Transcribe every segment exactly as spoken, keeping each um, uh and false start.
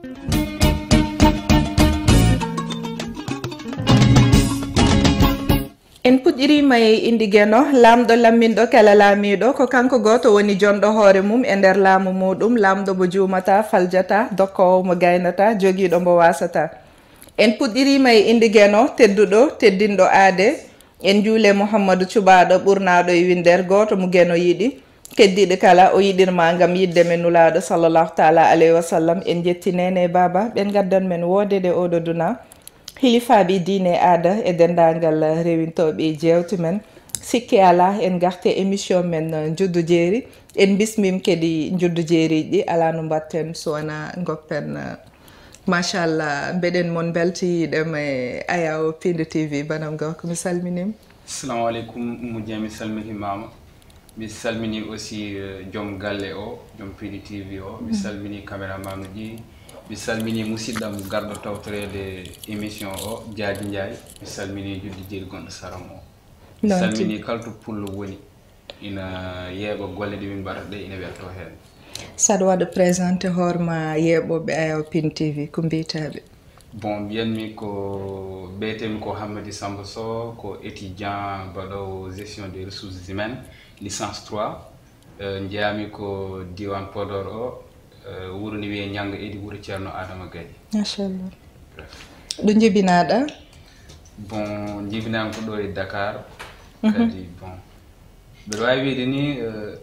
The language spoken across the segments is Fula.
En puɗɗiriima e inndi Geno, laamɗo lamminɗo kala laamiiɗo, ko kanko gooto woni jonɗo hoore mum e nder laamu muuɗum, laamɗo mo juumataa, faljataa, dokkoowo mo gaynataa, jogiiɗo mbo waasataa. En puɗɗiriima e inndi Geno, tedduɗo, teddinɗo aade. En njuule Muhammadu Cuɓaaɗo, ɓurnaaɗo e winndeer, gooto mo Geno yiɗi. Keddiiɗo kala o yiɗirma ngam yiɗde men Nulaaɗo sallallahu taala alayhi wa sallam. En njetti neene e baaba ɓen ngaddan men woodede oɗo duna, hilifaaɓe diine e aada e denndaangal rewintooɓe jeewte men. Sikke alaa en ngarte émission men Njuddu Jeeri. En bismiima kadi njuddu jeeriiɗi ɗi, alaa no mbaɗten so wonaa ngoppen. Machallah, mbeɗen mon mbeltiiɗe e Ayaw Pindi T V, banam gorko, mi salminiima. Assalamu aleykum, Oumou Dieng, mi salminimaama. Mi salmini aussi, euh, joom galle o, joom Pindi T V o. Mi salmini caméraman uji. Mi salmini musidɗam garɗo tawtoreede émission o, Diadji Ndiaye. Mi salmini njuddu jeeri gonɗo saram o. Mi Noon salmini tigi. Kala to pullo woni, ina yeeɓa golle ɗe min mbaɗata ɗe, ina weltoo heen. Saɗa waɗa présenté hoore ma yeeɓooɓe Ayaw Pindi T V, ko mbiytaa ɓe? Bon, mbiyanmi ko, mbiyetemi ko Hammadi Samba Sow, ko étudiant mbaɗoowo gestion des ressources humaines, licence trois. Eh, njeyaami ko diiwaan Podor o, eh, wuro ne wiyee Ñannga Edi, wuro Ceerno Adama Gadi. Machallah. Ɗo njibinaaɗa? Bon, njibinaami ko ɗo e Dakar. Mhm. Kadi, bon, mbeɗa waawi wiyde ni, eh,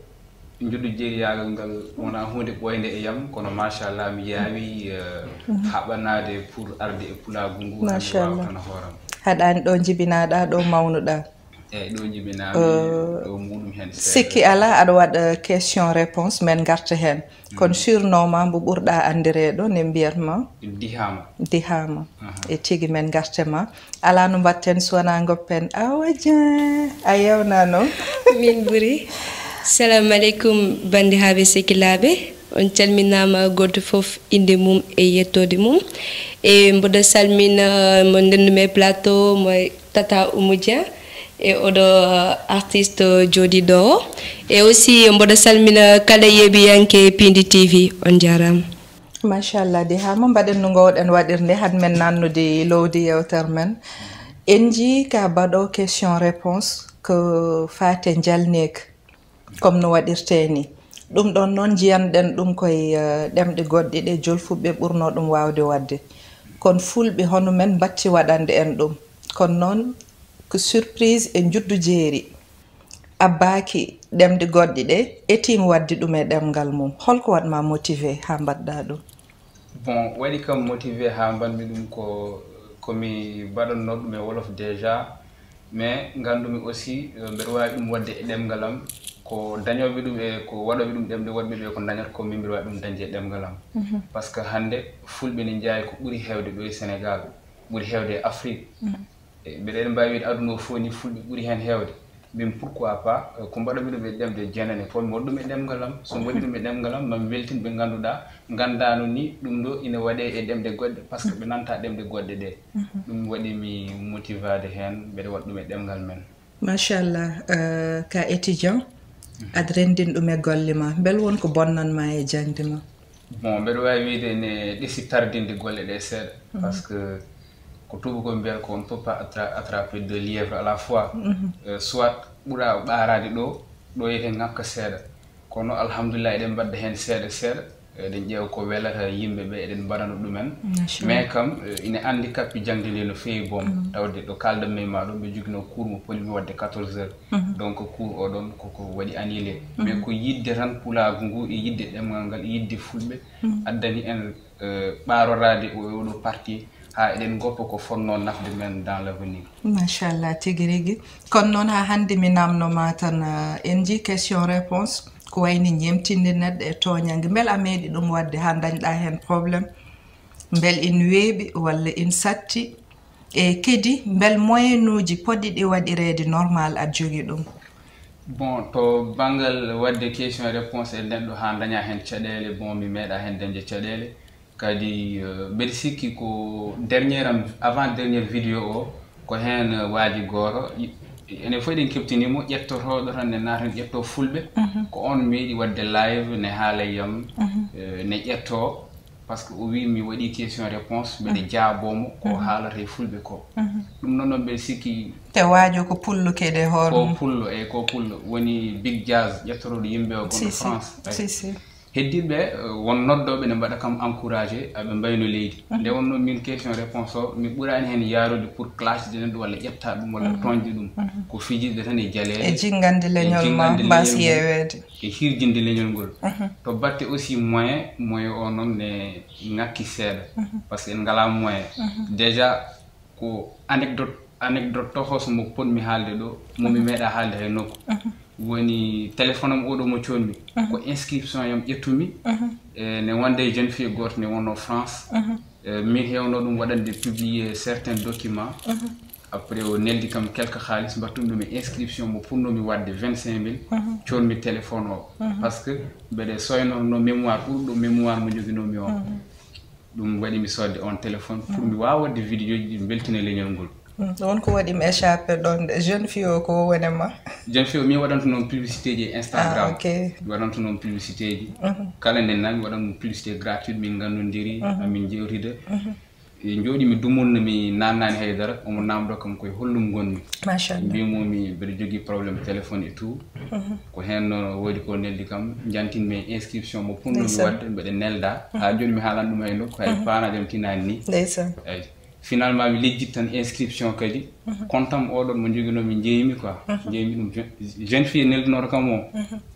njuddu jeeriyaagal ngal wonaa huunde ɓooynde e yam, kono machallah mi yaawi, eh, haɓanaade pour arde e pulaagu ngu, haa mi waawa Machallah. Tan hooram. Haɗaani ɗo njibinaaɗa, ɗo mawnuɗa? Eeyi, ɗo njibinaami, eh, ɗo muuɗum heen seeɗa. Sikki alaa, aɗa waɗa question réponse, men ngarta heen. Kono surnom ma mbo ɓurɗa anndireede ne mbiyat ma? Dihaama. Dihaama. Aha. E tigi men ngarta ma. Alaa no mbaɗten so wonaa ngoppen Awa Dieng. A yeewnaano? Min ɓuri. Salamu aleykum, banndiraaɓe sehilaaɓe. On calminaama gooto fof innde mum e yettoode mum. E mboɗo salmina mo ndenndu-mi e plateau, mo Tata Oumou Dieng, e oɗo, uh, artiste jooɗiiɗo o. E aussi mboɗo salmina kala yeeɓiyanke Pindi T V. On njaaraama. Machallah, Dihaama, mbaɗen no ngoowɗen waɗirde hade men naatnude lowdi yeewtere men. En njii ka baɗo question réponse ko faate njalneeki, comme no waɗirtee ni. Ɗum ɗoon noon njiyanɗen ɗum koye, eh, ɗemɗe goɗɗe ɗe jolfuɓe ɓurnoo ɗum waawde waɗde. Kono fulɓe hono men mbatti waɗande en ɗum. Kono noon ko surprise e njuddu jeeri. Abbaaki ɗemɗe goɗɗe ɗe, etiima waɗde ɗum e ɗemngal mum. Holko waɗ ma motivé haa mbaɗɗa ɗum? Bon, waɗi kam motivé haa mbaɗmi ɗum ko, ko mi mbaɗatnoo ɗum e wolof déjà, mais nganndumi aussi, eh, mbeɗa waawi ɗum waɗde e ɗemngal am. Ko dañooɓe ɗum e ko waɗooɓe ɗum ɗemɗe woɗɓe ɓe ko dañata ko, min mbeɗa waawi ɗum dañde e ɗemngal am. Mhm. Par ce que hannde fulɓe ne njaawi ko ɓuri heewde ɗo e Sénégal, ɓuri heewde e Afrique. Mhm. E, mbeɗa, eɗen mbaawi wiyde aduna o fof ni fulɓe ɓuri heen heewde. Min, pourquoi pas, eh, ko mbaɗanmi ɗum e ɗemɗe jeenane, fof mi waɗa ɗum e ɗemngal am. So mi waɗi ɗum e ɗemngal am, mami weltin ɓe ngannduɗaa, nganndaano ni ɗum ɗo ina waɗee e ɗemɗe goɗɗe, par ce que ɓe nanta ɗemɗe goɗɗe ɗe. Mhm. Ɗum waɗi mi motivaade heen, mbeɗa waɗa ɗum e ɗemngal men. Machallah, eh, ka étudiant, aɗa renndin ɗum e golle ma. Mbel won ko bonnan ma e jaŋde ma? Bon, mbeɗa waawi wiyde ne ɗesi tardinde golle ɗe seeɗa, mhm, par ce que ko tuubakooɓe mbiyata ko on ne peut pas attra-, attraper deux lièvres à la fois. Mhm. Eh, soit ɓura ɓaaraade ɗo, ɗo yete ŋakka seeɗa. Kono alhamdulillah eɗen mbaɗda heen seeɗa seeɗa. Eɗen ƴeewa ko welata yimɓe ɓe, eɗen mbaɗana ɗumen. Machallah. Mais kam, eh, ina handicapé jaŋde nde no feewi boom. Mhm. Tawde ɗo kaaldanmi e ma ɗo, mbeɗa jogino cours mo polinmi waɗde quatorze heures. Mhm. Donc cours o ɗon koko waɗi annulé. Mhm. Mais ko yiɗde tan pulaagu ngu e yiɗde ɗemngal ngal e yiɗde fulɓe, mhm, addani en, eh, ɓaaroraade o, e oɗo parti haa eɗen ngoppa ko fotnoo nafde men dans l'avenir. Machallah, tigi rigi. Kono noon haa hannde mi naamno ma tan, eh, en njii question réponse ko wayni ñemtinde neɗɗo e tooñannge. Mbel a meeɗi ɗum waɗde haa ndañɗa heen problème? Mbel in weeɓi walla in satti? E kadi, mbel moyenuuji potɗi ɗi waɗireede normal aɗa jogii ɗum? Bon, to banngal waɗde question réponse e neɗɗo haa ndaña heen caɗeele, bon, mi meeɗa heen dañde caɗeele. Kadi, eh, mbeɗa sikki ko dernière am, avant dernière vidéo o, ko heen, eh, waaji gooto, i-, enen fof eɗen keɓtini mo, ƴettotooɗo tan ne naata, ƴettoo fulɓe. Mhm. Ko oon meeɗi waɗde live, ne haala e yam, mhm, eh, ne ƴettoo. Parce que o wi mi waɗi question réponse mbeɗe jaaboomo ko haalata e fulɓe ko. Ɗum noon noon mbeɗe sikki Te waajo ko pullo keɗe hoore ko mum. Pullo, e ko pullo woni Big Jazz ƴettorooɗo yimɓe o ko Si, no si. France. Ay. Si, si. Heddiiɓe eh, won noddooɓe ne mbaɗa kam encouragé aɓe mbayno leydi. Nde wonno min question réponse o mi ɓuraani heen yaarude pour clashde neɗɗo walla ƴetta ɗum walla toñde ɗum. Ko fijirde tan e jaleeɗe. E jinngande leñol ma Jinngande mbaasi leñol mum. Yeeweede. E hirjinde leñol ngol. To batte aussi moyen, moyen o noon ne ŋakki seeɗa. Parce que en ngalaa moyen. Déjà ko anecdote, anecdote toxoso mo potmi haalde ɗo, mo mi meeɗa haalde hay nokku. Woni téléphone am oɗo mo coodmi, ko inscription yam ƴettumi. E ne wonde e jeune fille gooto ne wonno France. E min hewno ɗum waɗande publier certains documents. Après o neldi kam quelque xaalis mbattum ɗum e inscription mo punnomi waɗde vingt cinq mille. Coodmi téléphone o. Parce que mbeɗe soynorno mémoire ɓurɗo mémoire mo joginoomi o. Ɗum waɗi mi soodde on téléphone pour mi waawa waɗde vidéo ji ɗi mbeltina leñol ngol. Ɗum won ko waɗi mi échappé ɗon de jeune fille o ko wone ma. Jeune fille o min waɗanto noon publicité ji e Instagram. Ah, ok. Mi waɗanto noon publicité ji. Kala nde nan mi waɗan publicité gratuite min ngandondiri amin jewtida. E jooɗi mi dumunno mi nannaani haydara omo namdo kam koye hollum ngonmi. Machallah. Mbimomi mbeɗa jogii problème téléphone et tout. Ko heen noon woodi ko neldi kam jantinmi e inscription mo punnomi Ndeysaan. Waɗde mbeɗa nelda haa jooni mi haalan ɗum hay nokku hay paanaɗem tinaani ni. Ndeysaan. Eyi. Finalement mi lejjit tan inscription kadi. Compte am oɗon mo joginoomi jeeymi quoi. Jeeymi ɗum je- jeune fille neldinooɗo kam o.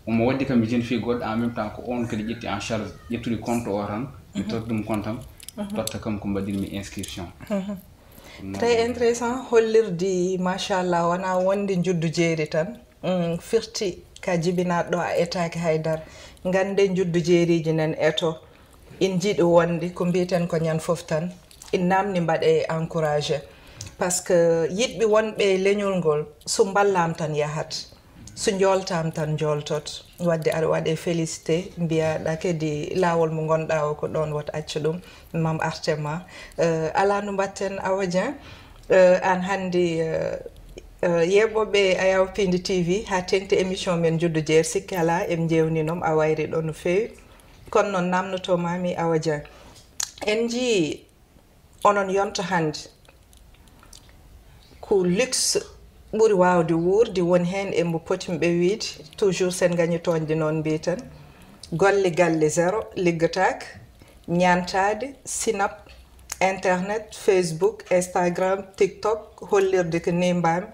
Omo waddi kam e jeune fille goɗɗo en même temps ko on kadi ƴetti en charge ƴettude compte o tan. Mi totta ɗum compte am. Totta kam ko mbaɗirmi inscription. Très intéressant hollirde machallah wona wonde njuddu jeeri tan. Mm, firti ka jibinaɗo a etaaki haydara. Ngande njuddu jeeriji nen eto in jiɗi wonde ko mbiten ko ñan fof tan in namni mbaɗe encouragé. Parce que yiɗɓe wonɓe e leñol ngol so mballam tan yahat, so joltam tan joltot. Wadde aɗa waɗe félicité mbiyaɗa kadi lawol mo gonɗa o ko ɗon wot acca ɗum. Mam artema. Euh, ala no mbatten Awa Dieng. Euh, an hannde euh, euh, yeɓoɓe Ayaw Pindi T V ha tengti émission men juddu jeer sikki ala em jewninom a wayri ɗo no feewi. Kono noon namnotomami Awa Dieng, en jii onon yonta hannde ko luxe ɓuri wawde wuurde woni heen e mbo potimɓe wiide toujours sen gañi toñde noon mbiten golle galle zéro liggataake. Ñaantaade, Sinap, Internet, Facebook, Instagram, TikTok, hollirde ko nii mbaami.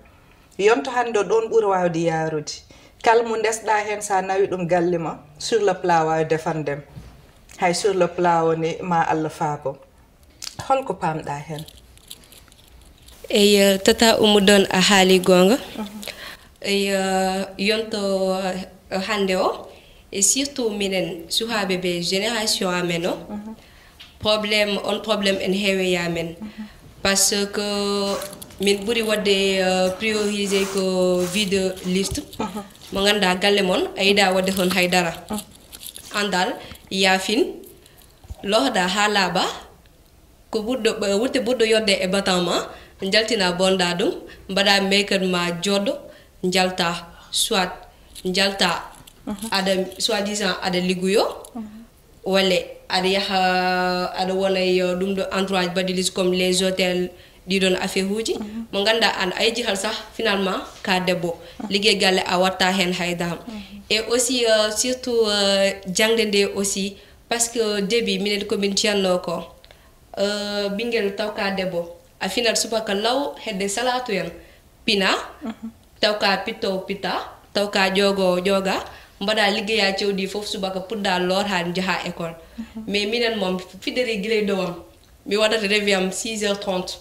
Yonto hannde o ɗoon ɓuri waawde yaarude. Kala mo ndesɗaa heen so a nawi ɗum galle ma, sur le plat waawi defandem. Hay sur le plat o ne ma Allah faabo. Holko paamɗaa heen? Eyi, tata Umu ɗon a haali goonga. Eyi, yonto hannde o e surtout minen suhaaɓe ɓe génération amen o problème on problème en heewe ya men. Parce que min ɓuri wadde priorisé ko vide liste mo ngannduɗaa galle mon a yiɗa wadde toon haydara andal yaafin lohoɗa haa laaɓa. Ko ɓurɗo wutte ɓurɗo yodde e batan ma njaltina bonda ɗum mbaɗa make up ma joɗɗo njalta soit njalta aɗa soit disant aɗa ligguyo walla aɗa yaha aɗa wona e ɗum ɗo entourage badilis comme les hôtels ɗiɗon affaire uji mo ngannduɗaa an a yeji hal sah finalement ka debbo liggey galle a watta heen haydara et aussi surtout jangde nde aussi parce que début minen komin jiyatno ko ɓinngel taw ka debbo a finat subaka law hedde salatu en pina taw ka pittowo pitta taw ka ƴogowo ƴoga mbaɗa liggeya cewdi fof subaka puɗɗa loor ha jaha école mais minen moom fideri guilay dowam mi waɗata revi am six heures trente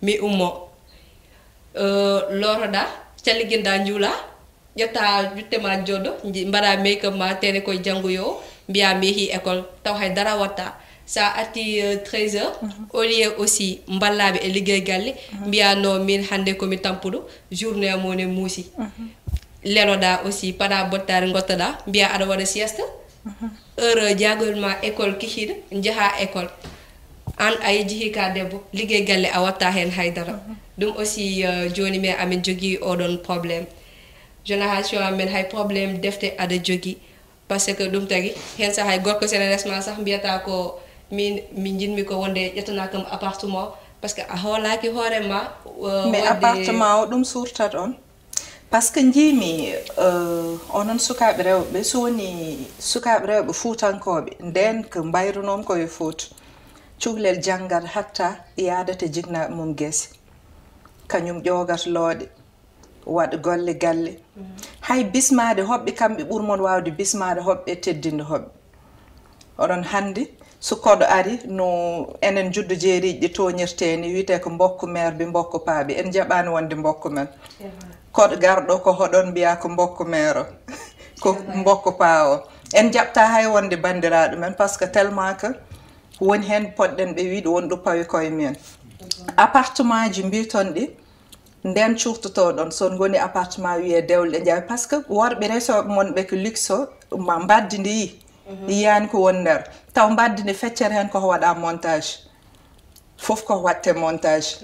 mi ummo loroɗa calliginda juula ƴetta jutte ma joɗɗo mbaɗa make up ma tene koye janngo yo mbiya mi yeehi école taw hay dara watta sa arti treize heures au lieu aussi mballaɓe e liggey galle mbiya no min hannde komi tampuɗo journée mone muusi leloɗa aussi paɗa bottare gottoɗa mbiya aɗa waɗa sieste heure jagol ma école kikiɗo jaaha école an a yejihi ka debbo liggey galle a watta hen haydara ɗum aussi joni mi amin jogui oɗon problème génération amen hay problème defte aɗa jogui parce que ɗum tagi hen sa hay gorko sene resma sah mbiyata ko Min, min njiɗmi ko wonde ƴettana kam appartement, parce que a hoolaaki hoore ma. Euh, mais wadde appartement o ɗum surtat on? Parce que njiimi, euh, onon sukaaɓe rewɓe, so woni sukaaɓe rewɓe fuutankooɓe, nden ko mbayrunoom ko e Fuuta, cuklel janngat hatta yaadata jiknaaɓe mum gese, kañum ƴoogata looɗe, waɗa golle galle. Hay bismaade hoɓɓe, kamɓe ɓurmon waawde bismaade hoɓɓe, teddinde hoɓɓe. Oɗon hannde, so koɗo ari, no enen njuddu jeeriiɗi ɗi tooñirtee ni, wiyetee ko mbokku meer bi, mbokku paa bi. En njaɓaani wonde mbokku men. Koɗo garɗo ko hoɗon mbiyaa ko mbokku meero, ko mbokku paa o. En njaɓtaa hay wonde banndiraaɗo men, parce que tellement que woni heen poɗɗen ɓe wiide won ɗo pawi koye men. Appartement ji mbiton ɗi, nden cuurtotoo ɗon, so ngoni appartement wiyee dewle ɗe njaawi, parce que worɓe resooɓe mon ɓe ko luxe o, ma mbaddi ndi yi, yiyaani ko woni nder, taw mbaddi ndi feccere heen koko waɗa montage, fof ko waɗte montage.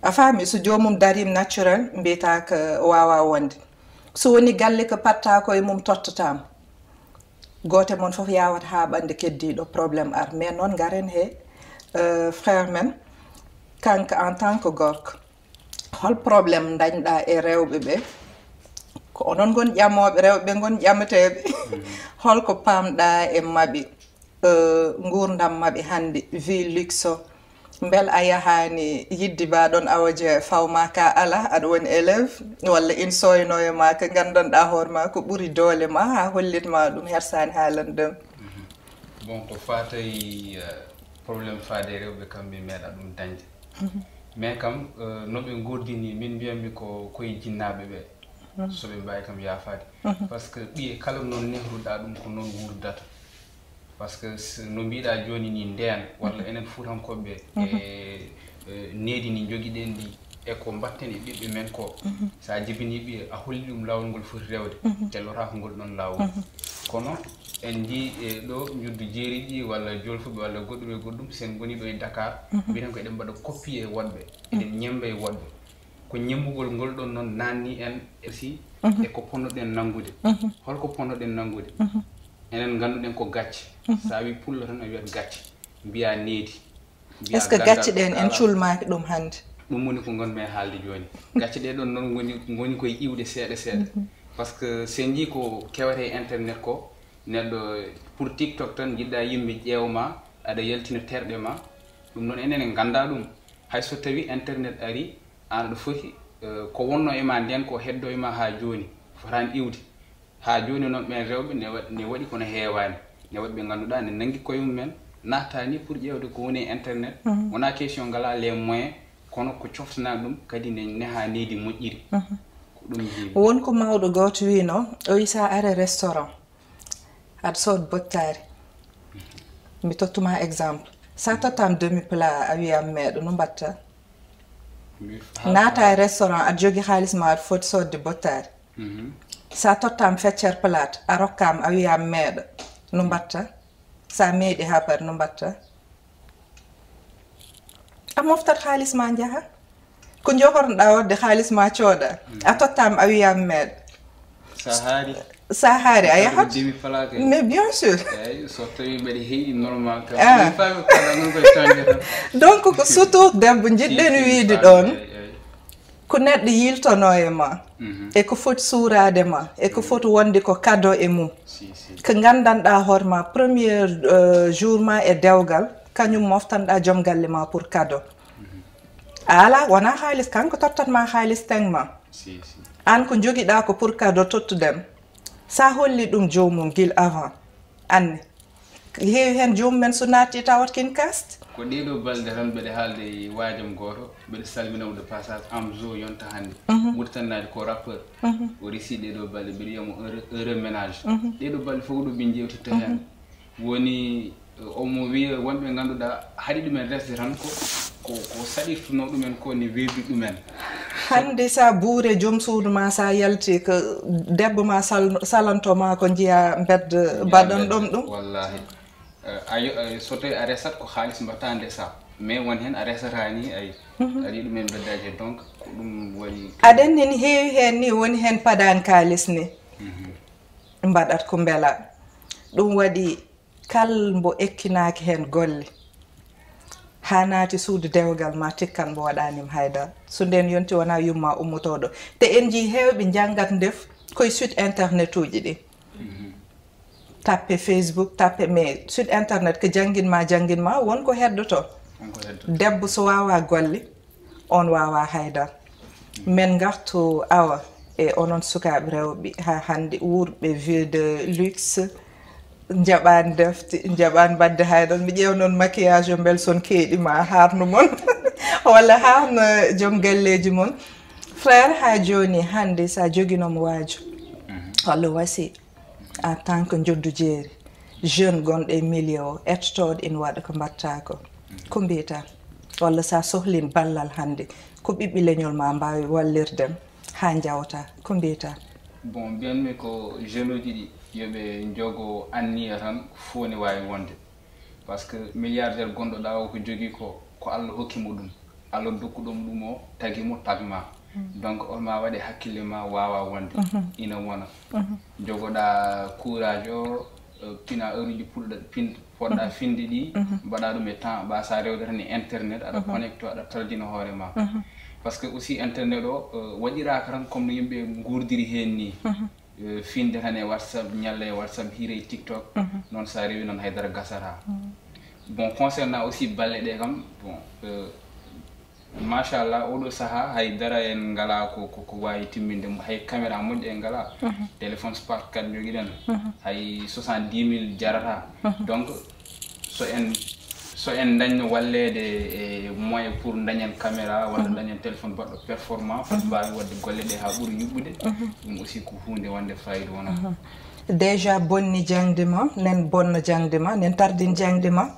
A faami? So joomum darim naturel, mbiyata ko waawa wonde. So woni galle ko patta koye mum, tottataama. Goote mon fof yawata haa ɓannde keddiiɗo, problème ar. Mais noon ngaren he, euh, frère men, kanko en tant que gorko, hol problème ndañɗa e rewɓe ɓe? Ko onon ngon ƴamooɓe, rewɓe ɓe ngon ƴameteeɓe. Holko paamɗa e maɓɓe? Euh, nguurndam maɓɓe hannde, vie luxe o, mbel a yahaani yidde ba ɗon, awa je fawma ka ala, aɗa woni élève, walla ina soyno e ma ko nganndanɗa hoore ma ko ɓuri doole ma, haa hollit ma ɗum, hersaani haalandem. Bon, ko faati e euh, problème faade e rewɓe, kam mi meeɗa ɗum dañde. Mais kam, euh, no ɓe ngoodini, min mbiyammi ko koye jinnaaɓe ɓe, so ɓe mbaawi kam yaafaade. Parce que ɓiye kala noon nehruɗa ɗum, ko noon wuurdata. Parce que s- no mbiɗa jooni ni, ndeen walla enen fuutankooɓe ɓe, e e needi ndi njogiɗen ndi, e ko mbatten e ɓiɓɓe men ko, so a jibini ɓiye, a holli ɗum laawol ngol foti rewde, tellotaako ngol ɗon laawol. Kono en njii e ɗo njuddu jeeriiɗi walla jolfuɓe walla goɗɗum e goɗɗum, so en ngoni ɗo e Dakar, mbiɗen ko eɗen mbaɗa copier e woɗɓe, eɗen ñemmba e woɗɓe. Ko ñemmbugol ngol ɗon noon naatni en aussi e ko ponnoɗen nanngude. Holko ponnoɗen nanngude? Enen ngannduɗen ko gacce. So a wii pullo tan, a wiyat gacce, mbiyaa needi. Est-ce que gacce ɗen en culmaaki ɗum hannde? Ɗum woni ko ngonmi e haalde jooni. Gacce ɗe ɗon noon ngoni, ngoni koye iwde seeɗa seeɗa. Parce que so en njii ko kewata e internet ko, neɗɗo pour TikTok tan njiɗɗa yimɓe ƴeewa ma, aɗa yaltina terɗe ma. Ɗum noon enen en ngannda ɗum. Hay so tawi internet ari, aan aɗa foti, eh, ko wonno e ma ndeen ko heddo e ma haa jooni, fotaani iwde. Haa jooni noon ɓeen rewɓe ne wa- ne waɗi kono heewaani. Ne waɗi ɓe ngannduɗaa ne nanngi koye mum en, naataani pour ƴeewde ko woni e internet. Wonaa question ngalaa les moyens, kono ko coftanaa ɗum kadi ne nehaa needi moƴƴiri. Ko ɗum njiimi. Won ko mawɗo gooto wiino, o wi sa are restaurant, aɗa sood bottaari. Mi tottuma exemple. Sa tottam demi plat, a wiyam meeɗo, no mbatta? Mi- Naata e restaurant, aɗa jogi xaalis ma, aɗa foti soodde bottaari. Sa tottam feccere plat, a rokkam, a wiyam meeɗo, no mbatta? Sa meeɗi haɓar, no mbatta? A moftat xaalis ma, njaha. Ko jogornoɗa wadde xaalis ma, cooda. A tottam, a wiyam meeɗo. Sa haari. Sa haari, a yahat. Demi plat kay. Mais bien sûr. Eyi, so tawi mbeɗa heewi normal kam. Ah. Mi faami ko ɗa ngon koye tawde tan. Donc ko surtout debbo jiɗɗen wiide ɗon. Eyi, eyi. Ko neɗɗo yiltono e ma, e ko foti suuraade ma, e ko foti wonde ko kado e mum. Ko nganndanɗaa hoore ma, premier, euh, jour ma e dewgal, kañum moftanɗaa joom galle ma pour kado. A alaa, wonaa xaalis, kanko tottat ma xaalis teng ma. Aan ko njogiɗaa ko pour kado tottudem. Sa holli ɗum joomum gila avant, anne. Heewi heen joomum en so naatti tawat kin kast. Ko ɗee ɗoo balɗe tan mbeɗe haalde e waajam gooto, mbeɗe salmina mo de passage, Amzo yonta hannde. Mauritanie naati ko rappeur. O resi ɗee ɗoo balɗe, mbeɗe wiyamo heureux, heureux ménage. Ɗee ɗoo balɗe fof ɗo min njeewtitta heen. Woni, eh, omo wiya wonɓe ngannduɗaa haɗi ɗumen resde tan ko, ko, ko saɗirtuno ɗumen ko ne weeɓi ɗumen. Hannde sa buure joom suudu ma, sa yalti ko debbo ma sal-, salanto ma ko njiya mbedd mbaɗan ɗom ɗum. Wallahi. Eh, ayo, eh, so tawi a resat ko xaalis mbatta ndesa. Mais won heen a resata ni ay. Aɗa yiɗi ɗumen beddaji heen, donc ko ɗum waɗi. Aɗen nin heewi heen ni woni heen padan kaalis ni. Mbaɗat ko mbela. Ɗum waɗi Kal mbo ekkinaaki heen golle, haa naati suudu dewgal ma tikkan mbo waɗanim haydara. So ndeen yonti wonaa yumma ummotooɗo. Te en njii heewɓe njanngat ndef koye site internet uji ɗi. Tappe Facebook, tappe, mais site internet ko janngin ma, janngin ma, won ko heddoto. Won ko heddoto. Debbo so waawaa golle, on waawaa haydara. Men ngartu Awa e onon sukaaɓe rewɓe haa hannde wuurɓe vie de luxe, njaɓaani defte, njaɓaani mbaɗde haydara. Mi ƴeew noon maquillage o, mbel son keeɗi ma haarnu mon walla haarna joom galleeji mon. Frère, haa jooni hannde so a joginoma waaju walla wasi, en tant que njoddu jeeri, jeune gonɗo e milieu o, ettotooɗo ina waɗa ko mbaɗta ko, ko mbiyta? Walla sa sohlin ballal hannde, ko ɓiɓɓe leñol ma mbaawi wallirdem haa njawta, ko mbiyta? Bon, mbiyanmi ko jeune uji ɗi yo ɓe njogo anniya tan, fof ne waawi wonde. Parce que milliardaire gonɗo ɗa o ko jogii ko, ko Allah hokki mo ɗum. Allah dokku ɗum ɗum o tagi mo tagma. Donc on ma waɗe hakkille ma wawa wonde. Ina wona. Jogoɗa courage o, eh, pina heure uji puɗɗa pin poɗɗa finde ɗi, mbaɗa ɗum e temps ɓa sa rewde tan e internet, aɗa connecto, aɗa taldina hoore ma. Parce que aussi internet o, eh, waɗiraka tan comme no yimɓe gurdiri hen ni. Eh, finde tan e WhatsApp, ñalla e WhatsApp, hiire e TikTok. Noon sa rewi noon haydara gasata. Bon, concernant aussi balle ɗe kam, bon, eh, machallah, oɗo saha hay dara en ngala ko, ko, ko wawi timminde mo, hay caméra moƴƴo en ngala. Téléphone Spark quatre jogiɗen, hay soixante-dix mille jarata. Donc so en, so en dañno walleede e moyen pour dañen caméra walla dañen téléphone baɗɗo performant, pour mbawi wadde golle ɗe ha ɓuuri yuɓɓude. Ɗum aussi ko hunde wonde fayida wona. Déjà bonni jangde ma, nen bonna jangde ma, nen tardin jangde ma.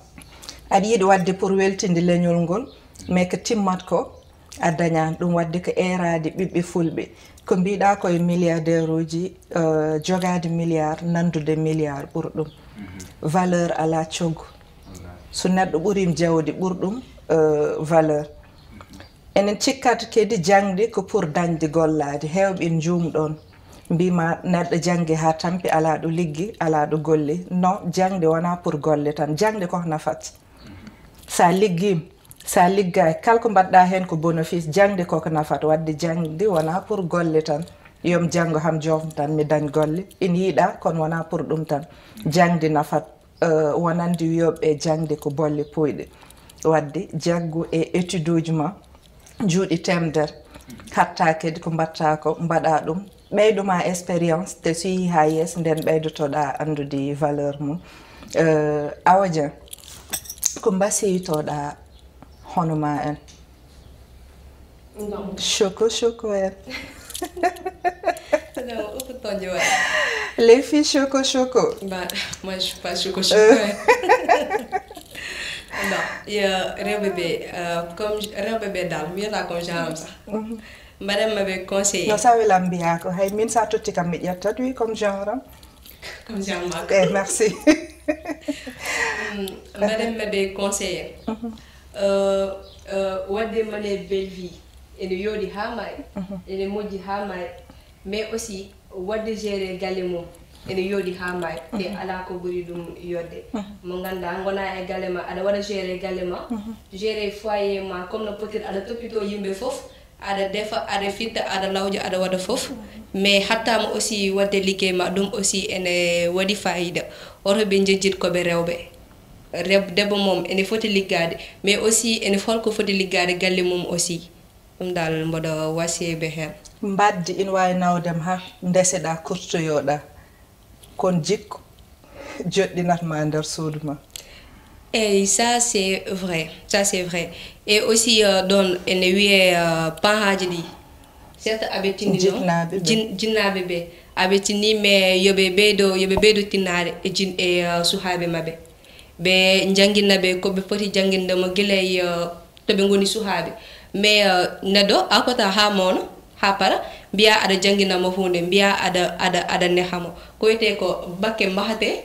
Aɗa yiɗi wadde pour weltinde leñol ngol, mais ko timmat ko a dañan ɗum. Wadde ko eeraade ɓiɓɓe fulɓe. Ko mbiɗa koye milliardaire uji, euh, jogaade milliard, nandude milliard ɓur ɗum. Valeur ala coggu. So neɗɗo ɓurim jawdi ɓur ɗum, euh, valeur. Enen cikkat kadi jangde ko pour dañde gollaade. Heewɓe en njuumɗon. Mbima neɗɗo jangi ha tampi ala ɗo liggi, ala ɗo golli. Non, jangde wona pour golle tan. Jangde koko nafat. Sa liggima, sa liggay, kala ko mbaɗɗa hen ko bénéfice. Jangde koko nafat. Wadde jangde wona pour golle tan. Yom jango ham jom tan mi dañ golle. Ina yiɗa, kono wona pour ɗum tan. Jangde nafat. Euh, wonande wiyoɓe jangde ko bolle puyɗe. Wadde jaggu e étude uji ma, juuɗi temedere, hatta kadi ko mbatta ko, mbaɗa ɗum. Ɓeydo ma expérience, te so yehi ha yeeso, nden ɓeydotoɗa andude valeur mum. Euh, Awa Dieng, ko mbasiytoɗa hono ma en? Non. Choco choco en. Non, uku tonje wa. Les filles choco choco. Bah, moi je suis pas choco choco. Hein. Non, il y a rewɓe ɓe, euh, comme rewɓe ɓe dal, mi wiyata comme genre am sax. Mbaɗen ma ɓe conseiller. No sa welam mbiya ko hay min sa totti kam mi ƴettat wi comme genre am. Comme genre makko. Eh, merci. Mbaɗen ma ɓe conseiller. Euh, euh, wadde mane belle vie ene yooɗi ha maayi, ene moƴƴi ha maayi, mais aussi wadde gérer galle mum ene yooɗi ha maayi, te ala ko ɓuri ɗum yodde. Mo ganduɗa gona e galle ma, aɗa waɗa gérer galle ma, gérer foyer ma comme no potir, aɗa toppito yimɓe foof, aɗa defa, aɗa fitta, aɗa lawƴa, aɗa waɗa foof, mais hattama aussi wadde liggey ma, ɗum aussi ene waɗi fayida. Oto ɓe jejjit ko ɓe rewɓe. Reb-, debbo moom ene foti liggaade, mais aussi ene holko foti liggaade galle mum aussi. Ɗum dal mboɗo wasiyɓe heen. Mbaddi ina waawi nawdem ha ndeseɗa, kurtoyoɗa, kono jikku joɗɗinat ma nder suudu ma. Eyyi, ça c'est vrai, ça c'est vrai. Et aussi euh, ɗon ene wiyee euh, pahaji ɗi, certes aɓe tinni ɗon, Jinnaɓe ɓe. Jin- jinnaɓe ɓe aɓe tinni, mais yoɓe ɓeydo, yoɓe ɓeydo tinnaade e jin e euh, suhaaɓe maɓɓe. Ɓe janngina ɓe ko ɓe poti jannginde mo gila e euh, to ɓe ngoni suhaaɓe. Mais euh, neɗɗo a fota ha mawna, ha para, mbiya aɗa janngina mo huunde, mbiya aɗa aɗa aɗa neha mo. Ko wiyetee ko bakke mahate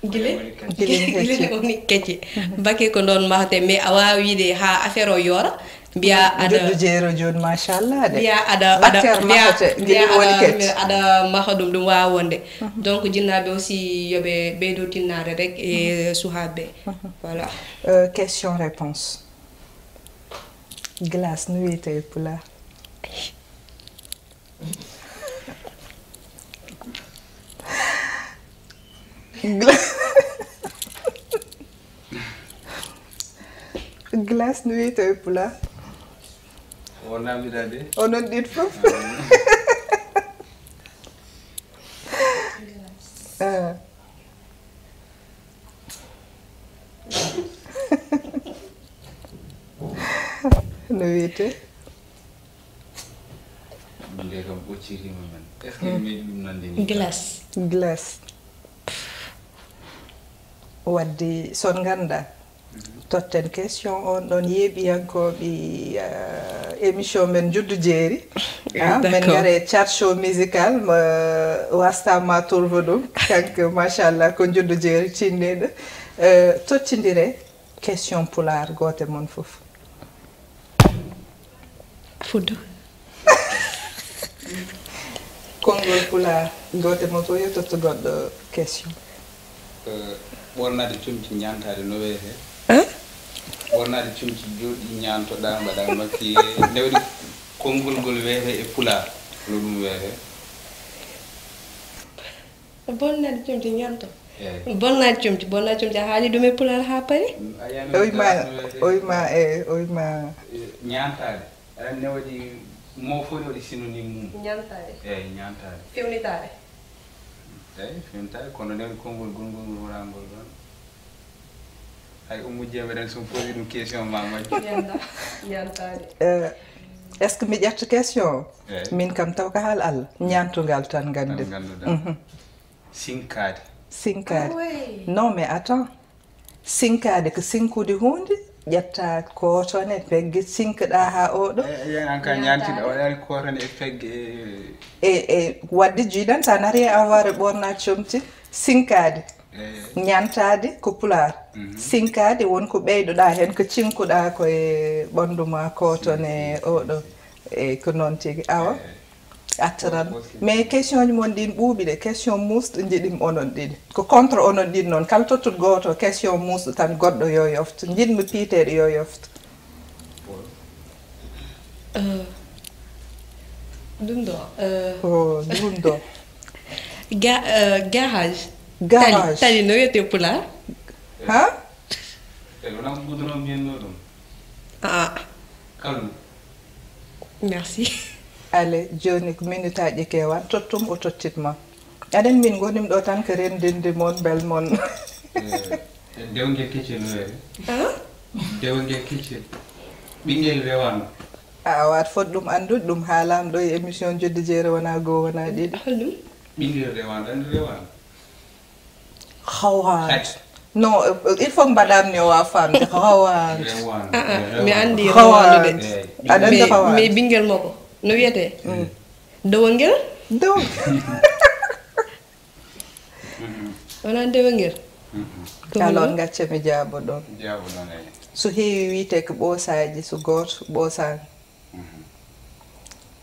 gile Gile gile woni kecce. Bakke ko ɗon mahate, mais a waawa wiide ha affaire o yoora, Mbiya aɗa juddu jeero jooni, machallah de. Mbiya aɗa aɗa matière mbiya mahate mbiya ngel woni aɗa kecce. Aɗa maha ɗum, ɗum wawa wonde. Donc jinnaaɓe aussi yoɓe ɓeydo tinnaade rek e suhaaɓe. Voilà. Euh, question réponse. Glace no wiyetee e pulaar? Gla- Glace no wiyetee e pulaar? O namdiɗa de. Onon ɗiɗi fof. Ah. No wiyetee? Nde kam ɓocciriima men. Est-ce que en meeɗi ɗum nande ni? Glace. Glace. Wadde son ngannda. Totten question on ɗon yeeɓiyankooɓe, euh, émission men Njuddu Jeeri. Ah, men ngare chat show musical, ma wasta ma turvo ɗum. Kanko, machallah, ko Njuddu Jeeri tinneɗo. Euh, tottindire question pulaar goote mon fof. Fuddu. Konngol pulaar goote mo fof yo tottu goɗɗo question. Eh, ɓornaade comci ñaantaade no wiyetee? Hein? Ɓornaade comci jooɗi ñaantoɗaa mbaɗaa maquillé. Nde waɗi konngol ngol wiyetee e pulaar? No ɗum wiyetee? Bonnaaji comci ñaanto. Eey. Bonnaaji comci, bonnaaji comci, a haali ɗum e pulaar haa pari? Oy ma, oy ma, e, oy ma. Ñaantaade. Aɗa anndi ne waɗi, mo fof ne waɗi synonyme mum. Ñaantaade. Eey, ñaantaade. Fewnitaade. Eey, fewnitaade, kono nde waɗi konngol gongol ngol wonaa ngol ɗoon. Hay Oumou Dieng, meɗen sum posi ɗum question ma majji. Ñaanta, ñaantaade. Eh, est-ce que mi ƴetta question o? Eey. Min kam taw ko haal Allah. Ñaantungal tan nganndir. Tan ngannduɗaa. Mhm. Sinkaade. Sinkaade. Ah, oui. Non, mais attends. Sinkaade ko sinkude huunde, ƴetta kootone, pegge, sinkɗa haa oɗo. Eh, eh, an ka ñaantiɗo, o waɗani kootone e pegge. E, e, wadde jiidan, ça n'a rien à voir e ɓorna comci. Sinkaade. Eh. Ñaantaade ko pulaar. Mhm. Sinkaade won ko ɓeydoɗa heen, ko cinkuɗa ko e ɓanndu ma, kootone, oɗo. E ko noon tigi. Awa. Eh. Attaran. Mais question ji mon ɗin ɓuuɓi de, question muusɗo njiɗim onon ɗiɗi. Ko contre onon ɗiɗi noon. Kala tottuɗo gooto question muusɗo tan goɗɗo yo yoftu. Njiɗmi piiteeɗo yo yoftu. Euh, ɗum ɗo, euh, oh, ɗum ɗo. Ga-, euh, garage. Garage. Tali, tali no wiyetee pulaar? Ha? E wonaa ko goudron mbiyatnoo ɗum? Ah. Kallu. Merci. Allez, jooni ko minutaaji keewani, tottum o tottit ma. Aɗen min ngonimi ɗo tan ko renndinde mon, bel mon. Eh, dewngel keccel no wiyetee? Ah? Dewngel keccel. Ɓinngel rewaano. A, a waat fot ɗum anndude, ɗum haalaama ɗo e émission Joddi Jeere wonaa goo, wonaa ɗiɗi. Holɗum? Ɓinngel rewaano, anndi rewaano? Xawaat. Xaj. Non, euh, il faut mbaɗam ni o waawa faamde. Xawaat. Rewaano. Ah, ah, mi anndi rewaano de. Xawaat. Aɗa anndi mais, xawaat? Mais ɓinngel makko, no wiyetee? Mm. Dowangel? Dow. Wonaa dewangel? Mm-mm. Alors, ngacce mi jaabo ɗon. Jaabo ɗon, eey. So heewi wiyetee ko ɓoosaaji, so gooto ɓoosaani. Mhm.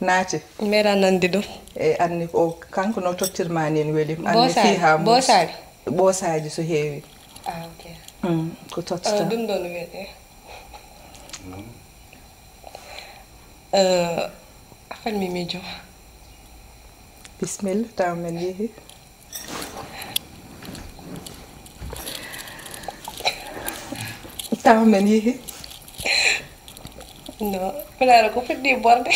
Naati. Mi meeɗaa nande ɗum. E anni o, kanko no tottirma ni, en weli. Anni ɓoosaali, fii haa ɓoosaali. Ɓoosaaji so heewi. Ah, ok. Mm, ko tottata. Euh, ɗum ɗo no wiyetee? Mm. Euh, a fanmi miijo. Bismillah, taw men yehi. Taw men yehi. No, pulaar ko fuɗɗi borde.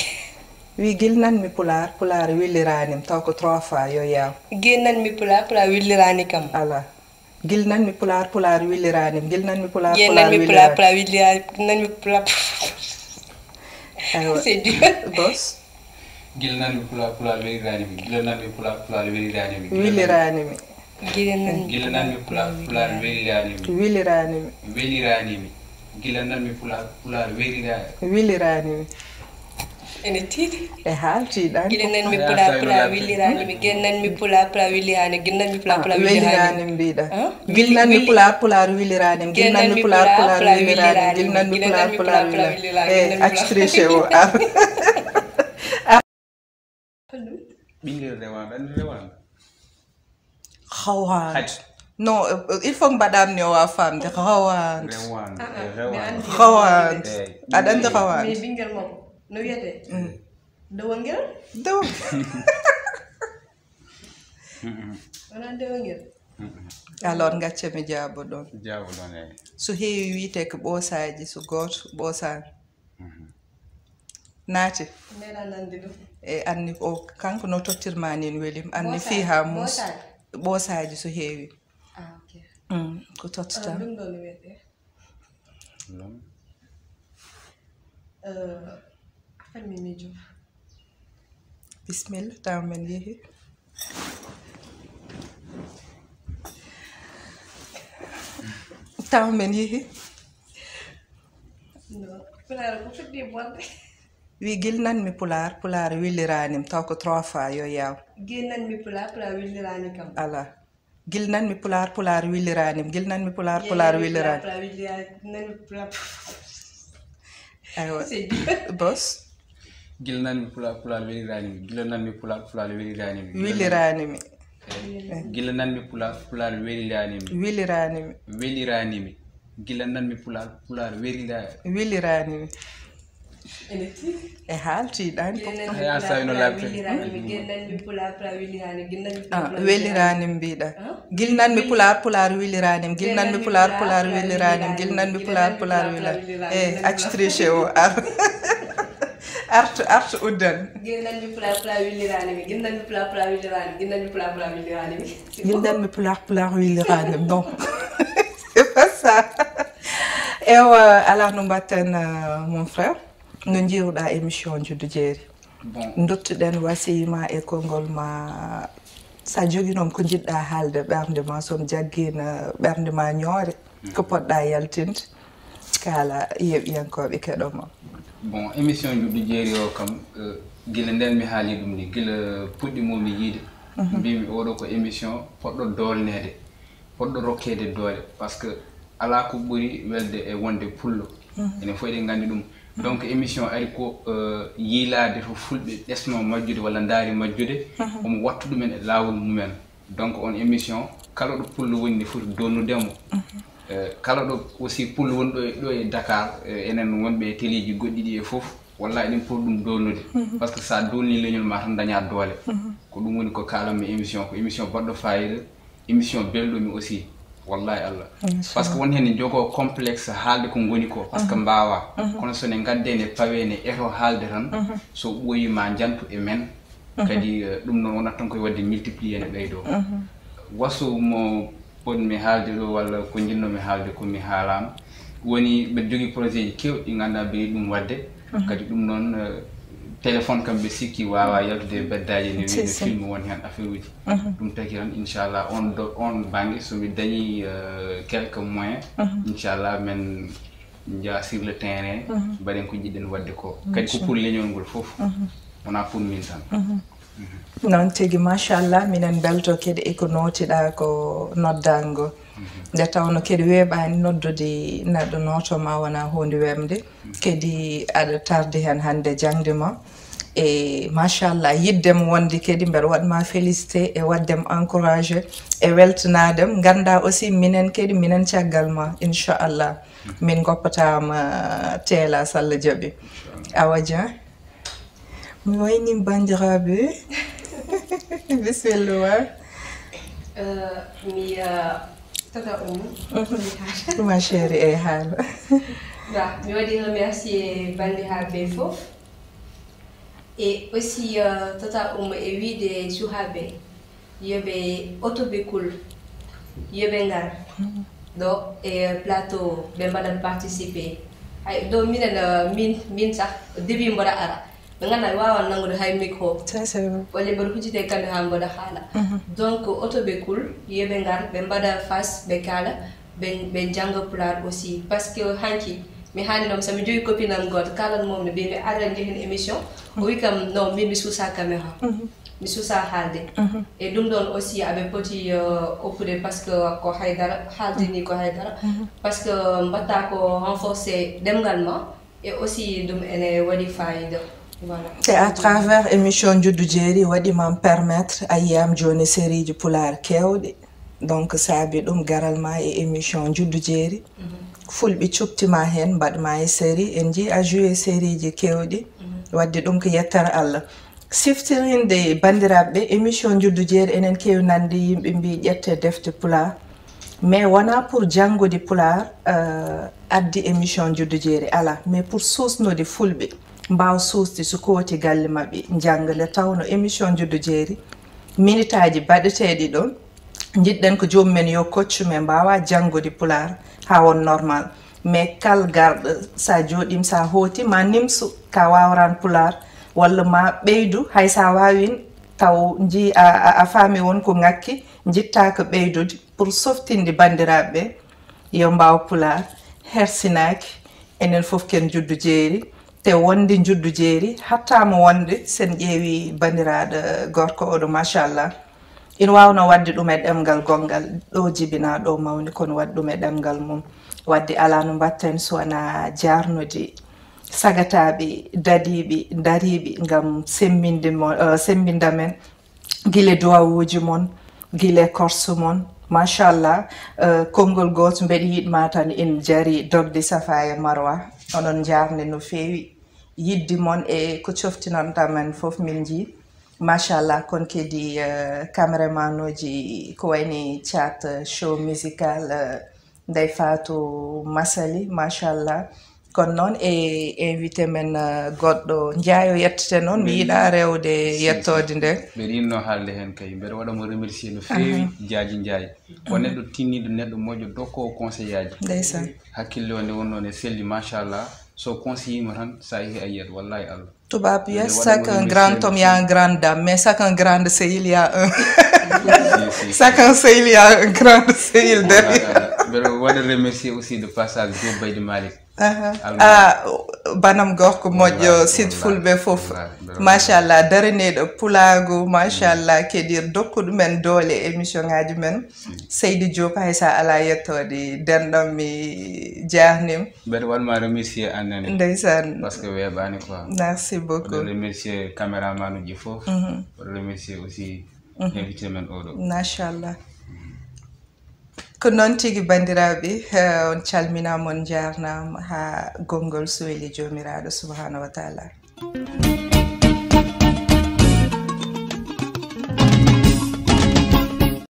Wi gil nan mi pulaar, pulaar williranim, taw ko trois fois, yo yaaw. Gil nan mi pulaar, pulaar willirani kam. Ala. Gil nan mi pulaar, pulaar willirani. Gil nan mi pulaar, gil nan pulaar mi pulaar, willirani. Pulaar willirani. Nan mi pulaar. Aywa. C'est dur. Boss. Gila nan mi pulaar, pulaar weliraani mi. Gila nan mi pulaar, pulaar weliraani mi. Gila nan mi pulaar, pulaar weliraani mi. Weliraani mi. Weliraani mi. Gila nan mi pulaar, pulaar weliraani. Weliraani mi. Ene tiiɗi. E haaltiiɗan. Gila nan mi pula pula willirani mi. Gila nan mi pula pula willirani. Gila nan mi pula pula willirani. Welirani mbiɗa. Gila nan mi pula pula willirani. Gila nan mi pula pula willirani. Gila nan mi pula pula willirani. Eh, actrice o. Ɓingel rewaɗo, anndi rewaɗo. Hawand. Non, il faut mbaɗamni o a famde hawand. Hawand. Aɗa anndi hawand. Mais ɓingel makko no wiyete? Dewangel. Dew. Wona dewangel. Alors gacce mi jaabo ɗon. Jaabo ɗon eyi. So heewi wiyete ko ɓoosaji, so gooto ɓoosani. Naati. E anni o kanko no tottirma nin welim anni fi ha mus ɓosaji so heewi. Ah, ok. Mm, ko tottata. Ɗum ɗo no wiyete. Non. Euh, affaire mi mijo. Bismillah, taw men yehi. Taw men yehi. Wi gil nan mi pulaar pulaar wiliranima taw ko trois fois yo yaw. Gil nan mi pulaar pulaar wiliranima kam. Ala. Gil nan mi pulaar pulaar wiliranima gil nan mi pulaar pulaar wiliranima. Aywa. Bos. Gila nanmi pulaar pulaar weliranimi. Gila nanmi pulaar pulaar weliranimi. Weliranimi. Gila nanmi pulaar pulaar weliranimi. Weliranimi. Weliranimi. Gila nanmi pulaar pulaar welira. Weliranimi. E haaltiɗani. Ya sawi no labta. Weliranimi mbiɗa. Gila nanmi pulaar pulaar weliranimi. Gila nanmi pulaar pulaar weliranimi. Gila nanmi pulaar pulaar weliranimi. E actrice o ar. Artu artu uddan. Gindal mi pula pula willirani mi. Gindal mi pula pula willirani. Gindal mi pula pula willirani mi. Gindal mi pula pula willirani mi. Non. C'est pas ça. Ewa ala no mbatten euh, mon frère. No jiruɗa émission juddu jeeri. Bon. Dottuɗen wasiyima e konngol ma. Sa joginom ko jiɗɗa haalde ɓernde ma son jaggina ɓernde ma ñoore. Ko poɗɗa yaltinde. Kala yeɓiyankooɓe keɗoma. Bon, émission juddu jeeri o kam euh, gila nden mi haali ɗum ni gila puɗɗi momi yiide. Mbimi oɗo ko émission poɗɗo dolnede poɗɗo rokkede doole parce que ala ko ɓuri welde e wonde pullo. Enen fof eɗen nganndi ɗum. Donc émission ari ko euh, yiilaade to fulɓe ɓesno majjude walla ndaari majjude. Omo wattu ɗumen e laawol mumen. Donc on émission kala ɗo pullo woni ne foti donnudemo. Kala ɗo aussi pullo woni ɗo ɗo e Dakar enen wonɓe e téléji goɗɗi ɗi e fof walla eɗen poti ɗum donnude. Par ce que sa donni leñol ma tan daña doole. Ko ɗum woni ko kalanmi émission ko émission baɗɗo fayida. Émission belɗumi aussi. Wallahi Allah. Par ce que won heen jogo complexe haalde ko ngoni ko par ce que mbawa kono so ne gadde ne pawe ne eto haalde tan so ɓooyi ma jantu e men. Kadi eh, ɗum noon wonat tan koye waɗde multiplier ne ɓeydo wasu mo ponmi haalde ɗo walla ko jinnomi haalde ko mi haalama woni mbeɗa jogii projet ji kewɗi ɗi ngannduɗaa mbeɗa yiɗi ɗum waɗde kadi ɗum noon eh, téléphone kam ɓe sikki wawa yaltude e beddaaji ne wino film won heen affaire uji ɗum taki tan inchallah on do on bangge somi dañi eh, quelques moyens inchallah men nja sur le terrain mbaɗen ko jiɗɗen waɗde ko kadi ko pour leñol ngol fof wona pour min tan. Noon tigi machallah minen belto kadi eko nootiɗa ko noddango nde tawno kadi weeɓani noddude neɗɗo nooto ma wona hunde weɓde kadi aɗa tardi hen hannde jangde ma e machallah yiddem wonde kadi mbeɗa waɗma félicité e waɗdem encouragé e weltanadem ganda aussi minen kadi minen caggal ma inchallah min goppatama teela so Allah jaaɓi. Awa Dia. Mi wayni banndiraaɓe. Bisimilla ma. Mi tata Oumou. Ma chérie e haala. Ba, mi waɗi remercier banndiraaɓe fof. E aussi tata Oumou e wiide suhaaɓe. Yoɓe oto ɓe kul yoɓe ngar ɗo e plateau o ɓe mbaɗa participé hay ɗo minen min min sah début mboɗa ara ɓe ngannda mi wawan nanngude hay micro walla mboɗa huccite kamɓe ha mboɗa haala donc oto ɓe kul yoɓe ngar ɓe mbaɗa face ɓe kaala ɓe ɓe jannga pulaar aussi par ce que hanki Mi haali noon, so mi jogi copine am gooto, kalan moom no mbiimi, "Ara njehen émission." O wi kam, "Non, min mi suusa caméra. Mi suusa haalde." E ɗum ɗoon aussi, aɓe poti, euh, okkude, parce que ko haydara, haalde ni ko haydara. Parce que mbaɗta ko renforcer ɗemngal ma, e aussi ɗum ene waɗi fayida. Voilà. Te à travers émission Njuddu Jeeri, waɗi mam permettre a yiyam jooni sérieji pulaar keewɗi. Donc, saabi ɗum garal ma e émission Njuddu Jeeri. Fulɓe cuɓti ma heen, mbaɗ ma e série, en njii a joué sérieji keewɗi. Wadde ɗum ko yettere Allah. Siftirinde banndiraaɓe, émission Njuddu Jeeri, enen keewi nande yimɓe mbii ƴette defte pulaar. Mais wonaa pour janngude pulaar, euh, addi émission Njuddu Jeeri, alaa. Mais pour suusnude fulɓe, mbaawa suusde so kooti galle maɓɓe, njannga. Nde tawnoo émission Njuddu Jeeri, minitaaji baɗeteeɗi ɗoon, njiɗɗen ko joomum en yo koccu, mais mbaawaa janngude pulaar haa won normal. Mais kal garɗo, so a jooɗiima, so a hooti, ma nimsu, ka waawraan pulaar, walla ma ɓeydu, hay so a waawiin, taw njii a, a, a faami won ko ŋakki, njiɗtaako ɓeydude. Pour softinde banndiraaɓe ɓe, yo mbaaw pulaar, hersinaaki, enen fof ken Njuddu Jeeri, te wonde Njuddu Jeeri, hattaama wonde, sen ƴeewi banndiraaɗo gorko oɗo, machallah, ina waawno waɗde ɗum e ɗemngal gonngal, ɗo jibinaa, ɗo mawni, kono waɗ ɗum e ɗemngal mum. Wadde alaa no mbaɗten so wonaa jaarnude sagataaɓe, dadiiɓe, dariiɓe ngam semmbinde mo, eh, semmbinda men, gila duwawuuji mon, gila korse mon. Machallah, eh, konngol gooto mbeɗa yiɗ ma tan, en jari dogde Safa e Marwa. Onon njaarnde no feewi. Yiɗde mon e ko coftinon tan men fof min njii. Machallah, kon kadi, eh, caméraman uji ko wayni Chat Show Musical, eh, Ndeye Fatou Massaly, machallah. Kono noon e invité men, eh, goɗɗo Ndiaye o yettete noon, mi yiɗa rewde yettoode nde. Mbeɗa yiɗno haalde heen kay. Mbeɗa waɗa mo remercier no feewi, Jaaji Ndiaye. Ko neɗɗo tinniiɗo, neɗɗo moƴƴo, dokkoowo conseil aji. Ndeysaan. Hakkille o nde wonnoo ne selli, machallah. So conseillé ma tan, so a yehi a yiyat, wallahi Allah. Tubaab wiyata, chacun grand homme, il y a un grand dame, mais chacun grand sehil, il y a un. Chacun sehil, il y a un grand sehil derrière. Mbeɗa waɗa remercier aussi de passage Diop Baydi Malick. Ah, banam gorko moƴƴo, Sidi Fulɓe fof. Machallah, daraniiɗo pulaagu, machallah, kadi dokku ɗumen doole émission ngaji men. Seydi Diop, hay sa alaa yettoode, denɗam mi jaarnim. Mbeɗa waɗ ma remercier an nene. Ndeysaan. Parce que weeɓaani quoi. Merci beaucoup. Mbeɗa remercier caméraman uji fof. Mbeɗa remercier aussi invité men oɗo. Machallah. Ko noon tigi, banndiraaɓe, eh, on calminaama, on njaarnaama haa gonngol suweli Joomiraaɗo Subhaanahu wa Taala.